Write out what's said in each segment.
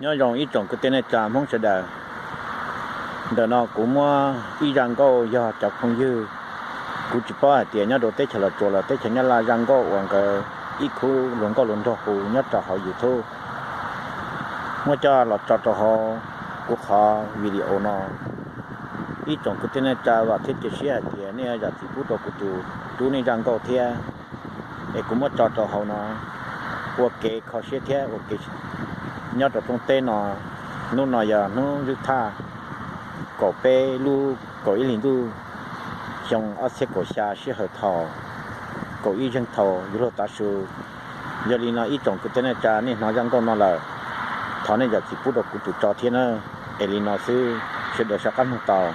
Nyob zoo ib tsoom kwv tij neej tsa Hmoob sawv daws. Ntawm no kuv muab ib zaj nkauj yog cov phooj ywg, kuv tsis paub hais tias nyob rau teb chaws Los Tsuas los teb chaws Nyab Laj, zaj nkauj uas nkawd ib khub hluas nkauj hluas nraug hu nyob rau hauv YouTube, muab coj los tso rau hauv kuv qhov video no. Ib tsoom kwv tij neej tsa, vam thiab cia siab hais tias nej zam txim pub rau kuv tus tub nej zaj nkauj thiab, es kuv muab tso rau hauv no ua kev kho siab thiab ua kev nyob rau rooj teb no. Hnub no yog hnub zwb thaj kaum peb lub kaum ib hlis ntuj xyoo ob txhiab kaum xya sij hawm thaum kaum ib zeeg thaum yuav luag tav su. Yog li no ib tsoom kwv tij neej tsa, nej hnov zaj nkauj no lawm, thov nej zam txim pub rau kuv tus tso thiab nawb. Es li no xwb, sawv daws sawv qab mloog tau.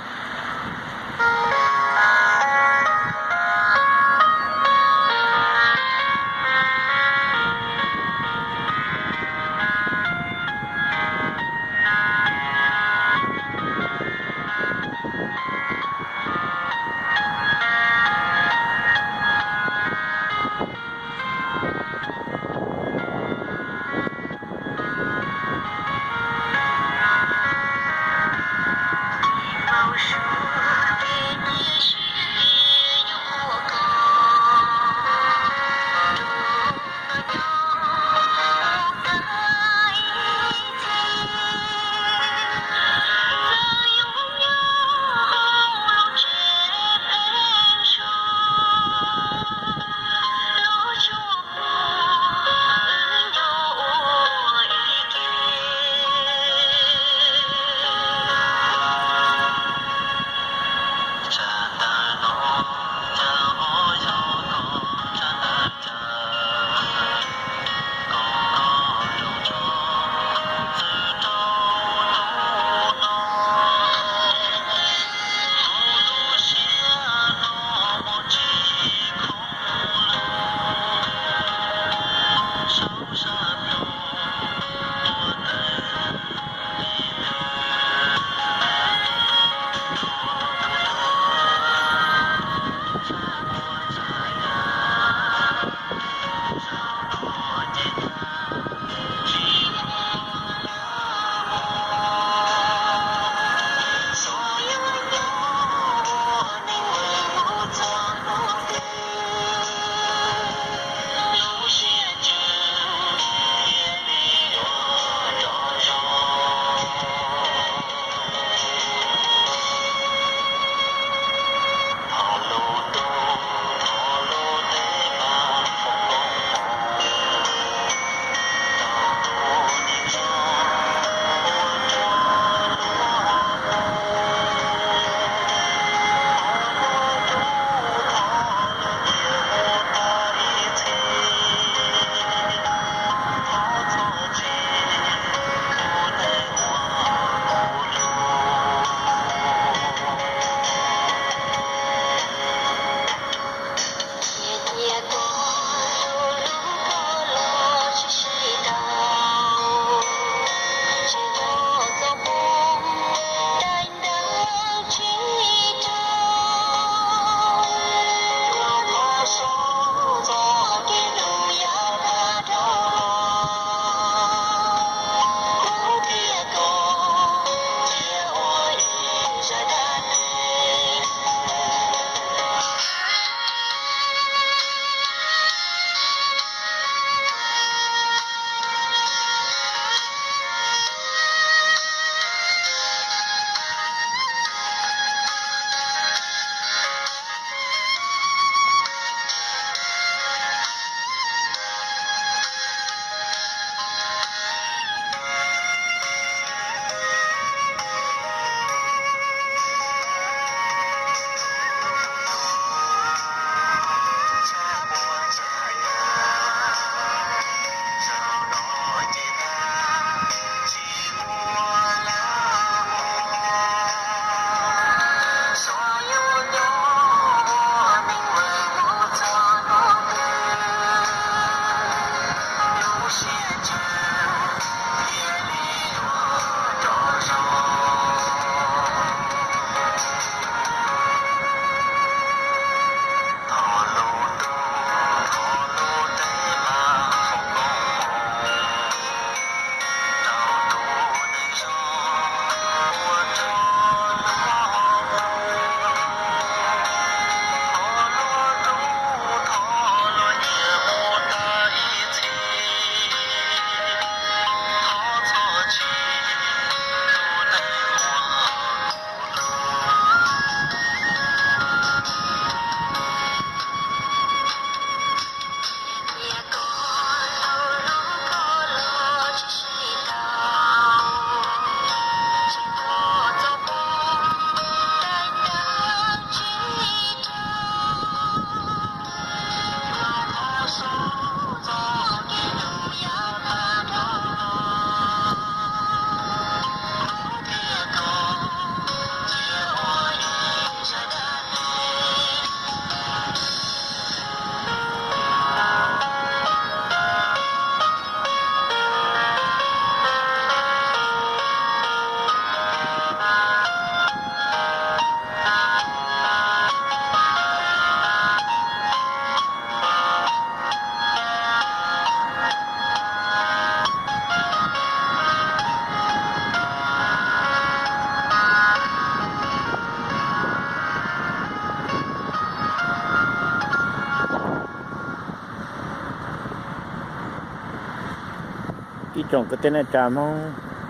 Tsoom kwv tij neej tsa Hmoob,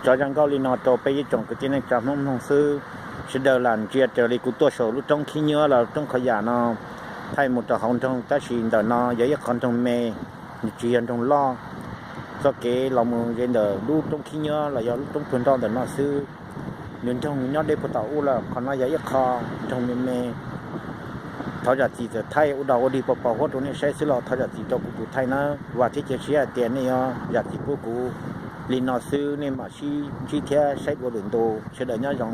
tso zaj nkauj li no rau peb ib tsoom kwv tij neej tsa Hmoob mloog xwb. Sawv daws lam ntsia raws li kuv tuaj saum lub roob khib nyiab los roob qhov yam no, thaij mus rau hauv nroog, tab sis ntawm no yog ib qhov nroog me, nws tsis yog nroog loj. Txoj kev los mus ze ntawm lub roob khib nyiab los yog lub roob puag nroj ntawm no xwb. Nws nroog nyob deb puag tom ub lawm, qhov no yog ib qho nroog me me. Thov zam txim txawm thaij ua dog ua dig pos pos huab rau nej saib xwb los thov zam txim rau kuv tus thaij nawb. Vam thiab cia siab hais tias nej yuav zam txim pub kuv. Li no xwb, nej mam sib ntsib thiab saib dua lwm ntu. Sawv daws nyob zoo.